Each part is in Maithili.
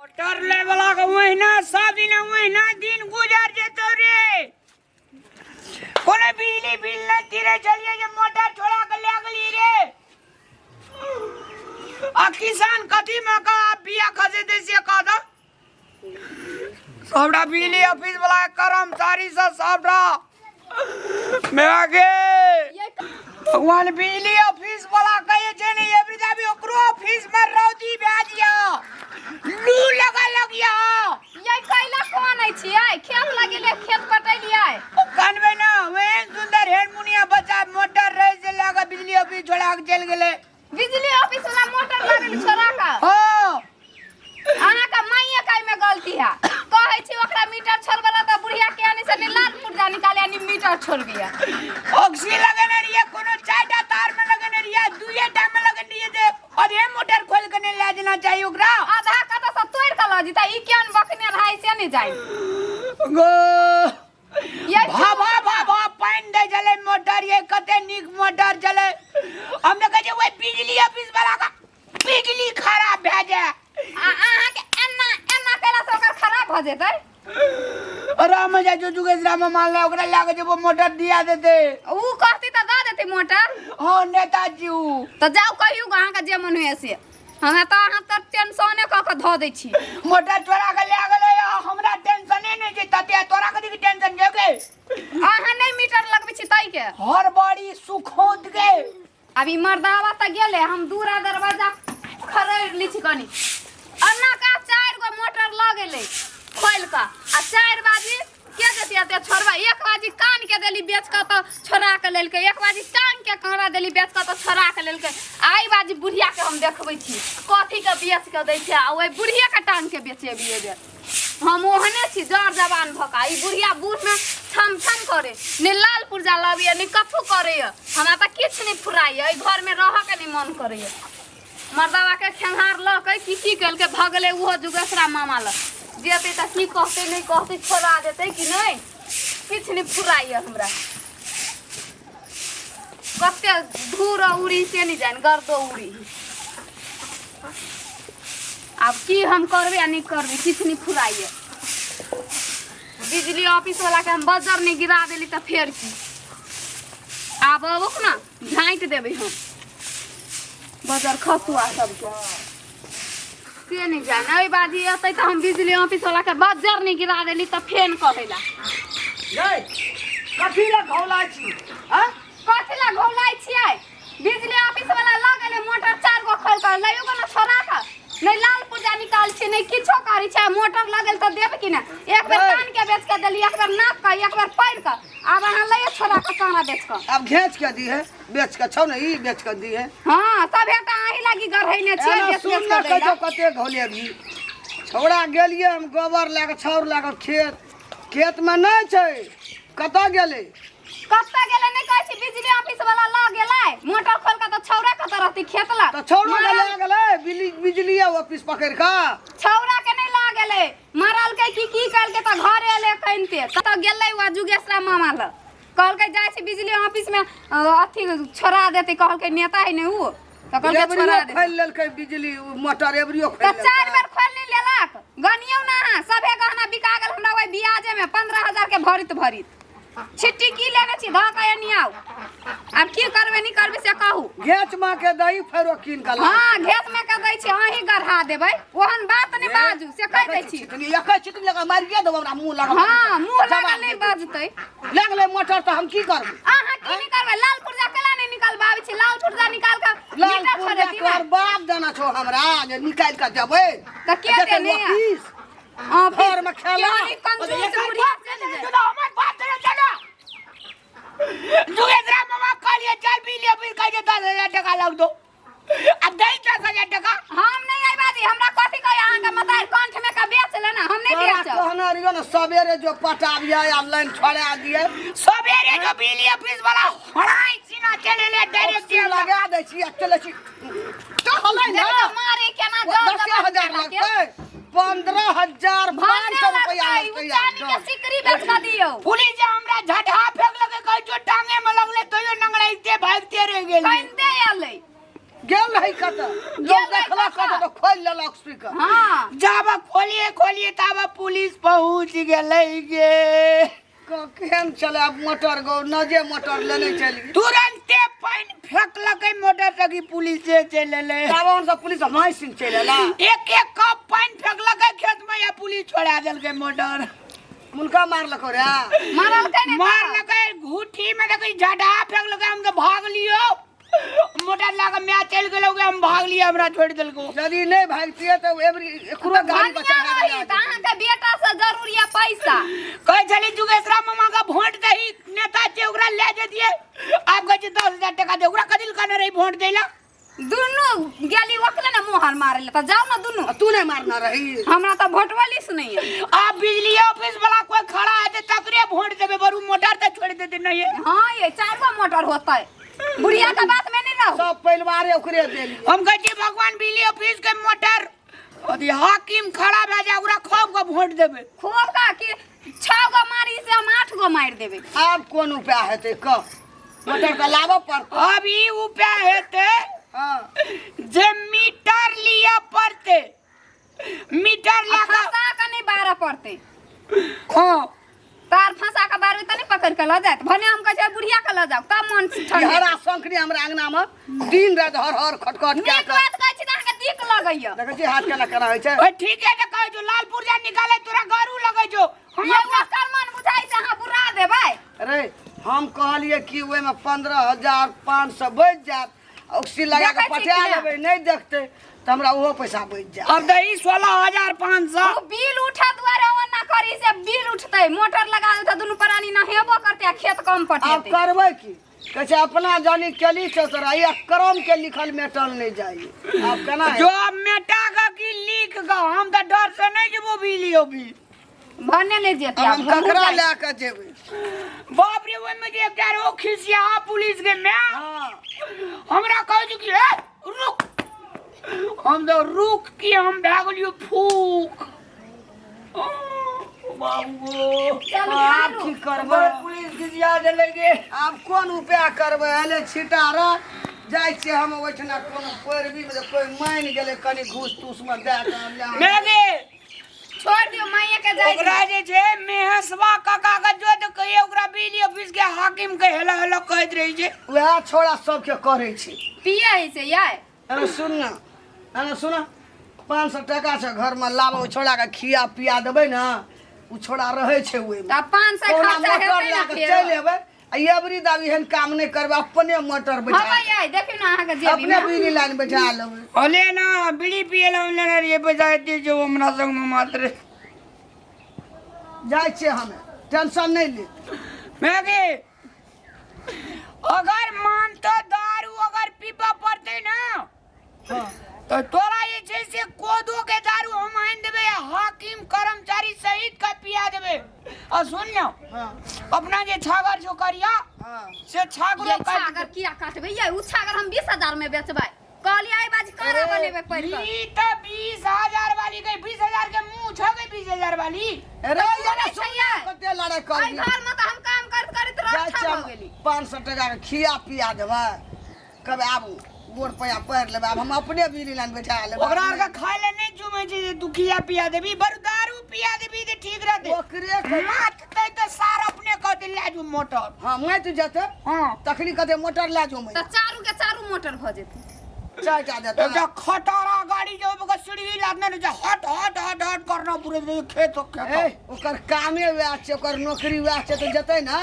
मोटर ले वाला के ओहिना सब दिन ओहिना दिन गुजर जेतो रे। कोनो बिजली बिल नहीं तीरे चलिए जे मोटर छोड़ा के ले गेली रे। आ किसान कथी में का बिया खसे दे से कह दो। सबटा बिजली ऑफिस वाला कर्मचारी सब सबटा मेरा के भगवान बिजली ऑफिस वाला कहे छै ने ये वृद्धा भी ओकरो ऑफिस में रौदी भए दिया लू लगा लगिया। ये कैला कोन छियै? खेत लगेले, खेत पटेलियै। ओ कनबै ना वेन सुंदर हेरमुनिया बच्चा मोटर रहे से लगा बिजली ऑफिस छोड़ा के चल गेलै। बिजली ऑफिस वाला मोटर लागल छोड़ा का। हाँ। अहाँ का माइये का में गलती है। कहै छी ओकरा मीटर छोड़बला त बुढ़िया के आने से लाल पुर्जा निकाले आनी मीटर छोड़ दिया। ऑक्सी लगेने रहिए कोनो चारिटा तार में लगेने रहिए दुइये टा में लगेने रहिए जे अधे मोटर खोल के नहीं ले जाना चाहिए ओकरा। आधा कत से तोड़ के ल जीता ई केन बकने रहै से नहीं जाय। गो ये भा भा भा भा पानि दै छलै मोटर ये कते नीक मोटर छलै। हम तऽ कहै छियै ओहि बिजली ऑफिस वाला का बिजली खराब भए जाए। आ अहाँ के एना एना केला से ओकर खराब भ जेतै। राम जाय जो जुगेश राम मान ले ओकरा लागे जे वो मोटर दिया देते। ऊ कहती त दऽ देती मोटर। हाँ नेताजी ऊ। त जाउ कहियौ अहाँ के जे मन होइए से। हमरा तऽ अहाँ तऽ टेंशने कऽ के धऽ दै छी। मोटर चोरा के लए गेलै आ हमरा टेंशने नहि छै तते तोरा कथी के टेंशन छै गे? अहाँ नहि मीटर लगबै छी तै के। हर बारी सुखौत गे। अभी मर्दावा तऽ गेलै हम दूरा दरवाजा खरड़ि लै छी कनी। अन्ना का 4 गो मोटर लऽ गेलै खोलि कऽ आ 4 बाजी के देती अते छोड़बा। 1 बाजी कान के देली बेच कऽ तऽ छोड़ा के लेलकै, 1 बाजी टांग के काना देली बेच कऽ तऽ छोड़ा के लेलकै। आई बाजी बुढ़िया के हम देखबै छी कथी के बेच के दै छै आ ओहि बुढ़िया के टांग के बेचेबी एहि बेर। हम ओहने छी जर जवान भऽ कऽ। ई बुढ़िया बूढ़ में छम छम करे ने लाल पुर्जा लबैया ने कथू करैया। हमरा तऽ किछु नहि फुराइया, एहि घर में रहऽ के नहि मन करैया। मर्दावा के खेंगार लऽ के की की केलकै भगलै ओहो जुगेसरा मामा लग। जेतै तऽ की कहतै नहि कहतै छोड़ा देतै कि नहि किछु नहि फुराइया हमरा। कते धूर उड़ी से नहि जानि गर्दो उड़ी। आब की हम करबै आ नहि करबै किछु नहि फुराइया। बिजली ऑफिस वाला के हम बजर नहि गिरा देली तऽ फेर की। आब अबोक ने झाँकि देबै हम बजर खसुआ सबके से नहि जाने। एहि बाजी एतै तऽ हम बिजली ऑफिस वाला के बजर नहि गिरा देली तऽ फेन कहैला। यै कथी लए घौलाइ छी? आँय? कथी लए घौलाइ छियै? बिजली ऑफिस वाला लऽ गेलै मोटर 4 गो खोलि कऽ लइयो गो ने छोड़ा कऽ। नहि लाल पुर्जा निकाल छी नहि किछो करै छै। मोटर लऽ गेल तऽ देब कि नहि? एक बेर कान के बेच के देली, एक बेर नाक के, एक बेर पैर के। आब अहाँ लइयो छोड़ा कऽ काना बेच कऽ। आब घेच के दी है बेच के छौ ने ई बेच के दी है। हाँ सब एकटा अहीं लागी गढ़ैने छियै एना बेच सुन बेच ने के दैला। कहियो कते घोलेबी। छौड़ा गेलियै हम गोबर लए कऽ छाउर लए कऽ खेत खेत में नहि छै। कतऽ गेलै? कतऽ गेलै नहि कहै छी बिजली ऑफिस वाला लऽ गेलै मोटर खोल कऽ तऽ छौड़ा कतऽ रहतै खेत लग। तऽ छौड़ा के लऽ गेलै बिजली ऑफिस पकड़ि कऽ। छौड़ा के नहि लऽ गेलै मरलकै की की कहलकै तऽ घरे एलै कनिते कतऽ गेलै ओ जुगेसरा मामा लग। कहलकै जाइ छी बिजली ऑफिस में अथी छोड़ा देतै। कहलकै नेता है ने उ तऽ कहलकै छोड़ा देतै। खोलि लेलकै बिजली मोटर एबरियो खोलि तऽ 4 बेर खोलि नहि लेलक। गनियौ ने अहाँ सभे गहना बिका गेल हमरा ओहि ब्याजे में 15,000 के भरित भरित। छिट्टी की लेने छी धऽ कऽ एनी आउ। आब की करबै नहि करबै से कहू। घेच माँ के दही फेरो कीन कऽ ला। हाँ घेच माँ के दै छी अहीं गढ़ा देबै ओहन बात नहि बाजू से कहि दै छी। एकै छिटनी लगा मारिए देबौ हमरा मुँह लगा। हाँ मुँह लगा नहि बाजतै। लए गेलै मोटर तऽ हम की करबै? अहाँ की नहि करबै? लाल पुर्जा केला नहि निकालबाबै छी? लाल पुर्जा निकाल कऽ लाल मीटर पुर्जा छोड़ेती तोहर ने। बाप देना छौ हमरा जे निकालि कऽ देबै। तऽ के देने? Office office. घर में खेला। केहन कंजूस बुढ़िया से ने जाय। हमर बाप देने छौ ने। जुगेसरा मामा कहलियै चल बिजली ऑफिस कहै छै 10,000 टका लग दो। अब दै 10,000 टका। हम नहीं आई बाजी हमरा कथी कहे अहाँ के मतार कंठ में का बेच लेना हम नहीं तोरा बेचब। कहने रहियो ने सवेरे जो पटाबिया आ लाइन छोड़ा दिए। सवेरे जो बिजली ऑफिस वाला हराई सीना चले ले डायरेक्ट ऑक्सी लगा दै छी आ चलै छी। चहलै ने। देखो मारे केना जर दसे हजार लगतै। 15,500 रुपया लगतै। चांदी के सिकरी बेच के दियौ। पुलिस जे हमरा झटहा फेंक लगे कहै जो टांगे में लगले तैयो नंगड़ाइते भागते रह गेली। कनिते एलै। गेल रही कतऽ? लोग गेल रही देखलक कतऽ? कतऽ तऽ खोलि लेलक स्पीकर। हाँ। जाब खोलिए खोलिए ताब पुलिस पहुँच गेलै गे। केहन छलै आब मोटर गो नजे मोटर लेने चलि गेल। तुरंते पानि फेकलकै मोटर तक पुलिस जे चलि एलै। तब हमसब पुलिस महीसिन चलि एला। एक एक कप पानि फेकलकै खेत में या पुलिस छोड़ा देलकै मोटर। मुनका मारलको रे? मारलकै नहि तऽ? मारलकै घूठी में देखै झटा फेकलकै। हम तऽ भाग लियो मोटर लए कऽ my चलि गेलौ गे, हम भाग लियो, हमरा छोड़ि देलको। यदि नहि भागतियै तऽ एबरी एकरो गाड़ी बढ़िया बचा रही तऽ अहाँके बेटा से जरूरी है पैसा। कहै छली जुगेशरा मामा के वोट दही, नेता छै ओकरा लए जैतियै। आब कहै छै 10,000 टका दे, ओकरा कथी लए कहने रही वोट दै लए? दुनू गेली ओकरे ने मोहर मारे ले, तऽ जाउ ने दुनू। तू नहि मारना रही? हमरा तऽ वोटवली से नहीं है। आब बिजली ऑफिस वाला कोई खड़ा हेतै तकरे वोट देबै, बरू मोटर तऽ छोड़ि देतै नहीं। हाँ ये चार गो मोटर होतै, बुढ़िया के बात में नहीं रहो। सब परिवारे ओकरे देलियै। हम कहै छियै भगवान बिजली ऑफिस के मोटर यदि हाकिम खड़ा भए जाय ओकरा खूब के वोट देबै। खूब का कि 6 गो मारी से हम 8 गो मारि देबै। आब कोन उपाय हेतै कह? मोटर तऽ लाबऽ पड़तै। अब ई उपाय हेतै। हाँ। जे मीटर लिअ पड़तै, मीटर लए कऽ फंसा के नहीं बारऽ पड़तै। हाँ। तार फंसा के बारबै तऽ नहीं पकड़ के लऽ जायत। भने हम कहै छियै बुढ़िया के लऽ जाउ तब मन ठंडा। हरा शंखनी हमरा अंगना में दिन राति हर हर खटखट नीक कए कऽ बात कहै छी तऽ अहाँके दिक लगैया। देखै छी हाथ केना केना होइ छै। ओए ठीक है तऽ कहै छौ लाल पुर्जा निकाले तोरा गरू लगै छौ। हम ये ओकर मन बुझाइ छै अहाँ बुरा देबै। अरे हम कहलियै कि ओहिमे 15,500 बचि जायत, ऑक्सी लगा कऽ देखै छी पठा कि ना? लेबै, नहि देखतै तऽ हमरा ओहो पैसा बचि जायत। अब तऽ ई 16,500। ओ बिल उठे दुआरे ओना करी से बिल उठतै, मोटर लगा देतै, दुनू प्राणी नहेबो करतै आ खेत कम आब पटेतै। करबै की? कहै छै अपना जानी केली छै तोरा ई क्रम के लिखल मेटल नहि जाइ, आब केना जो हेतै? अब मेटा कऽ की लिख कऽ, हम तऽ डर से नहि जेबो बिजली ऑफिस। भने नहि जेतै। आब हम आब हमहूँ ककरा जाइ। लए कऽ जेबै? बाप रे, ओहिमे जे एकटा रहो खिसिया पुलिस के my. हाँ। हमरा कहै छै कि ए रुक, हम तऽ रुक की हम भए गेलियो फूक। ओ, बाबू चलू, आब मारू। की करबै? पुलिस खिसिया देलै गे। आब कोन उपाय करबै? एले छिटा रह जाइ छियै हम ओहिठिना कोनो पैरवी मे कोइ मानि गेलै कनि घूस तूस मे दए कऽ लए आनबै। मैं गे छोड़ दियौ माइये के जाइ ओकरा दियौ। जे छै मेहसवा काका के जो तऽ कहिए ओकरा बिजली ऑफिस के हाकिम के हेला हेला कहैत रहै छै। वएह छोड़ा सबके करै छै। पिए है से याय। अरे सुन न, अरे सुन, 500 टका छै घरमे, लाबऽ ओहि छोड़ाके खिया पिया देबै ने, ओ छोड़ा रहै छै ओहिमे। तऽ 500 कहुना खर्चा मोटर हेतै लए ने कऽ फेर। चलि एबै आ एबरी दाबी एहन काम नहि करबै, अपने मोटर बैठा हँ याय, देखियौ ने अहाँके जेबी अपने मे। बिजली लाइन बैठा लेबै। अले ना बीड़ी पिए ला लेने रहिए पैसा एते जो हमरा संग में मात्र। जाइ छियै हमे, टेंशन नहि ले। मैं गे अगर मानतो दारू अगर पीबऽ पड़तै ना हाँ। तो तोरा जे छै से कोदो के दारू हम आनि देबै आ हाकिम कर्मचारी सहित के पिया देबै। आ सुन न। हाँ। अपना जे छागर छौ करिया। हाँ। से छागरो ये काटि छागर किया काटबै ये? उ छागर हम 20,000 में बेचबै। कहलियै एहि बाजी करा बनेबै पढ़ि कऽ। ई तऽ 20,000 वाली गई, 20,000 के मुँह छौ गई 20,000 वाली। अरे तऽ यार, सुनै सुन छियै? कते लड़ाई एहि करबी? घर में तऽ हम काम करैत करैत जाइ रक्षा छियै भऽ गेली। 500 टका के खिया पिया देबै, कब आबू गोड़ पैया पड़ि लेबै, आब हम अपने बिजली लाइन बैठा लेबै। ओकरा आरके खाय ले नहि चुमै छै जे तू खिया पिया देबी, बड़ दारू पिया देबी तऽ ठीक रहतै। ओकरे के मातै तऽ सार अपने कहतै लए जो मोटर। हाँ, माति जेतै। हाँ। तखनी कहतै मोटर लए जो तऽ चारू के चारू मोटर भऽ जेतै। चारि टा देतै। एकटा खटारा गाड़ी जे ओकर सीढ़ी लादने रहै छै, हट हट हट हट करना पूरे रहै छै, खेत खेत। ए, ओकर कामे वएह छै, ओकर नौकरी वएह छै, तऽ जेतै ने।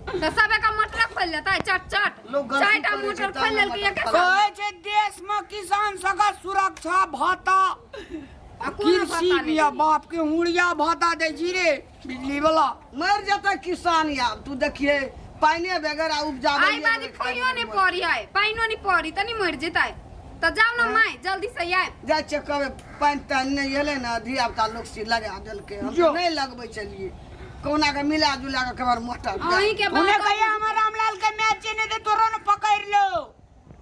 तऽ सब एक मोटर खोलि लेतै चट चट। लोक गलती चारिटा करै छै, मोटर तहन खोलि लेलकै मोटर एक खोलि कहै छै देश में किसान सबके सुरक्षा भत्ता आ कोनो कृषि भत्ता नहि बिया देलियै। बाप के हुड़िया भत्ता दै छी रे बिजली वाला। मरि जेतै किसान यार, तू देखिए पानिए बगैर आ उपजाबै आइ बाजी पानियो नहि पड़ी है, पानियो नहि पड़ी तऽ नहि मरि जेतै। तऽ जाउ ने माय जल्दी से आबि। जाइ छियै कहबै पानि तानि नहि एलै ने, धिया पुता लोक से लगा देलकै, हम जो। तऽ नहि लगबै छलियै, कहुना कऽ मिला जुला कऽ केवल मोटर दए। अहीं के उन्हें बात कहिया हमर रामलाल के मैच छै नहि तऽ तोरो ने पकड़ि लो।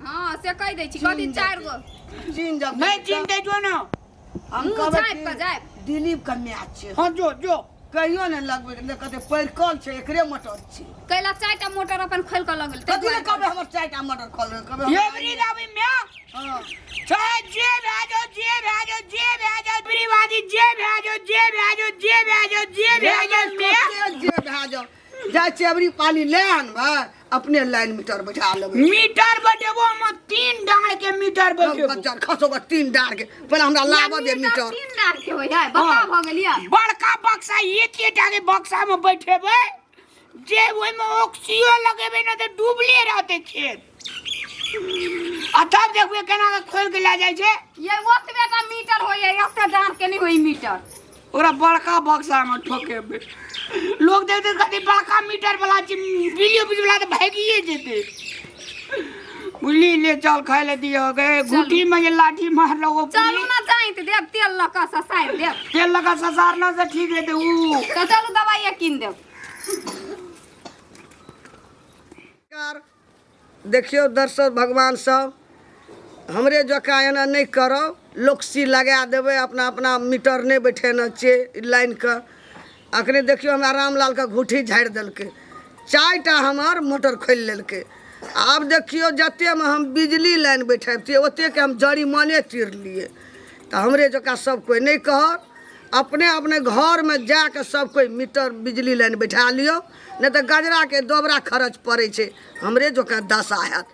हाँ से कहि दै छी, कथी चीन चारि गो चीन जब नहि चिन्हते जो ने हम मुँह कहबै झाँपि कऽ कि जायब। दिलीप के मैच छै। हाँ जो जो। कहियो ने लगबै ने कते पैरकल छै एकरे मोटर छै। कैला चारिटा मोटर अपन खोलि कऽ लऽ गेल। कथी लए कहबै हमर चारिटा मोटर खोल कहबै? एवरी दाबी में हँ। चाहे जे भए जाओ, जे भए जाओ, जे भए जाओ, प्रिवादी जे भए जाओ, जे भए जाओ, जे भए जाओ, जे भए जाओ में कते जे भए जाओ, जाइ छियै अबरी पाली ले आनबै, अपने लाइन मीटर बैठा लेबै। मीटर बटेबो हम, 3 डाँड़ के मीटर बटेबो। बच्चा खसो के 3 डार के पहिले हमरा लाबऽ दे मीटर। 3 डार के होइ है बता भऽ गेल यऽ। बड़का बक्सा, एक टा के बक्सा में बैठेबै जे ओहिमे ऑक्सीजन लगेबै ने तऽ डूबले रहतै खेत, आ तब देखबै केना के खोलि के लए जाइ छै। ये ओतबे टा मीटर होइए, एते डाँड़ के नहि होइ मीटर। ओकरा बड़का बक्सा में ठोकेबै, लोग देखते कथी बड़का मीटर वाला छै, बिजली ऑफिस वाला तऽ भागिए जेतै, बुझली? ले चल, खाय ले दियो गे। घुटी में जे लाठी मारलो। चलू ना, जाइत देब तेल लऽ कऽ ससारि देब। तेल लगा ससारना से ठीक हेतै ऊ। तऽ चलू, दवाइए कीन देब। नमस्कार। देखियौ दर्शक भगवान सब, हमरे जकाँ एना नहि करब। लोकसी लगा देबै, अपना अपना मीटर नहि बैठेने छियै लाइनके। अखने देखियौ, हमरा रामलालके घुट्ठी झाड़ि देलकै, चारिटा हमर मोटर खोलि लेलकै। आब देखियौ, जतेकमे हम बिजली लाइन बैठबितियै ओतेकके हम जरिमाने चिरलियै। तऽ हमरे जकाँ सब कोइ नहि कहत। अपने अपने घरमे जाकऽ सब कोइ मीटर बिजली लाइन बैठा लियौ, नहि तऽ गजराके दोबरा खर्च पड़ै छै, हमरे जकाँ दशा हैत।